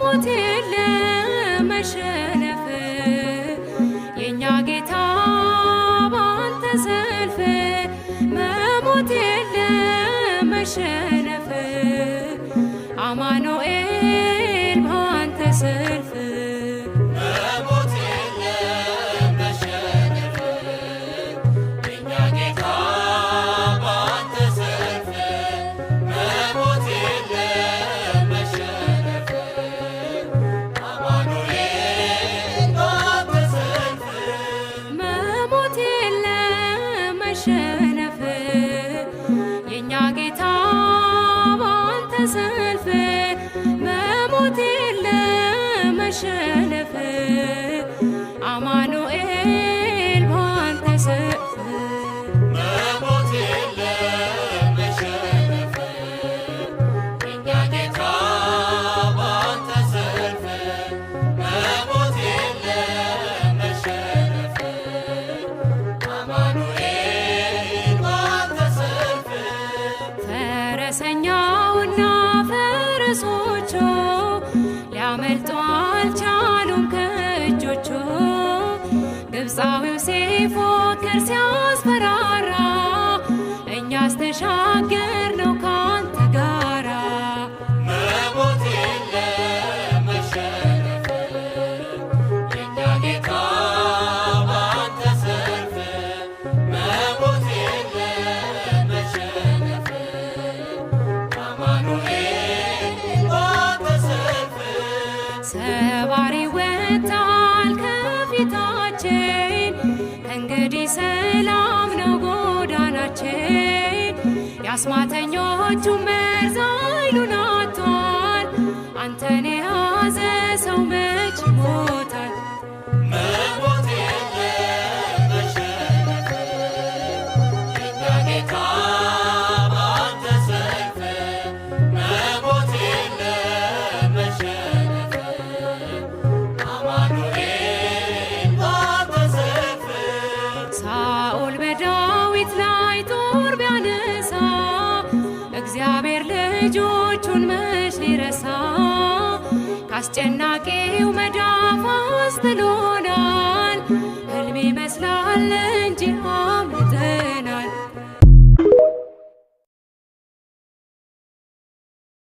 መሞት የለ መሸነፍ፣ የእኛ ጌታ ባንተ ሰልፍ መሞት የለ መሸነፍ፣ አማኑኤል ባንተ ሰልፍ። መሞት የለም መሸነፍ፣ የእኛ ጌታ ባንተ ሰልፍ። መሞት የለም መሸነፍ፣ አማኑኤል ባንተ ሰልፍ። መሞት የለ መሸነፍ፣ የእኛ ጌታ ባንተ ሰልፍ። መሞት የለ መሸነፍ፣ አማኑኤል ባንተ ሰልፍ። መሞት የለም መሸነፍ፣ የእኛ ጌታ ባንተ ሰልፍ። መሞት የለም መሸነፍ፣ አማኑኤል ባንተ ሰልፍ። ፈረሰኛውና ፈረሶቹ ሊያመልጡ አልቻሉም ከእጆቹ። ግብፃዊው ሲፎክር ሲያስፈራራ፣ እኛስ ተሻገርነው ካንተ ጋራ። መሞት የለም መሸነፍ፣ የእኛ ጌታ ባንተ ሰልፍ። መሞት የለም መሸነፍ፣ አማኑኤል ባንተ ሰልፍ። ሰባሪ ወጥቷል ከፊታችን፣ ከእንግዲህ ሰላም ነው ጎዳናችን። የአስማተኞቹ መርዝ ኃይሉን አጥቷል፣ አንተን የያዘ ሰው መች ይሞታል? መሞት የለም መሸነፍ፣ የእኛ ጌታ ባንተ ሰልፍ። መሞት የለም መሸነፍ፣ አማኑኤል ባንተ ሰልፍ። ሳኦል በዳዊት ላይ ጦር ቢያነሳ፣ እግዚአብሔር ልጆቹን መች ሊረሳ? ካስጨናቂው መዳፍ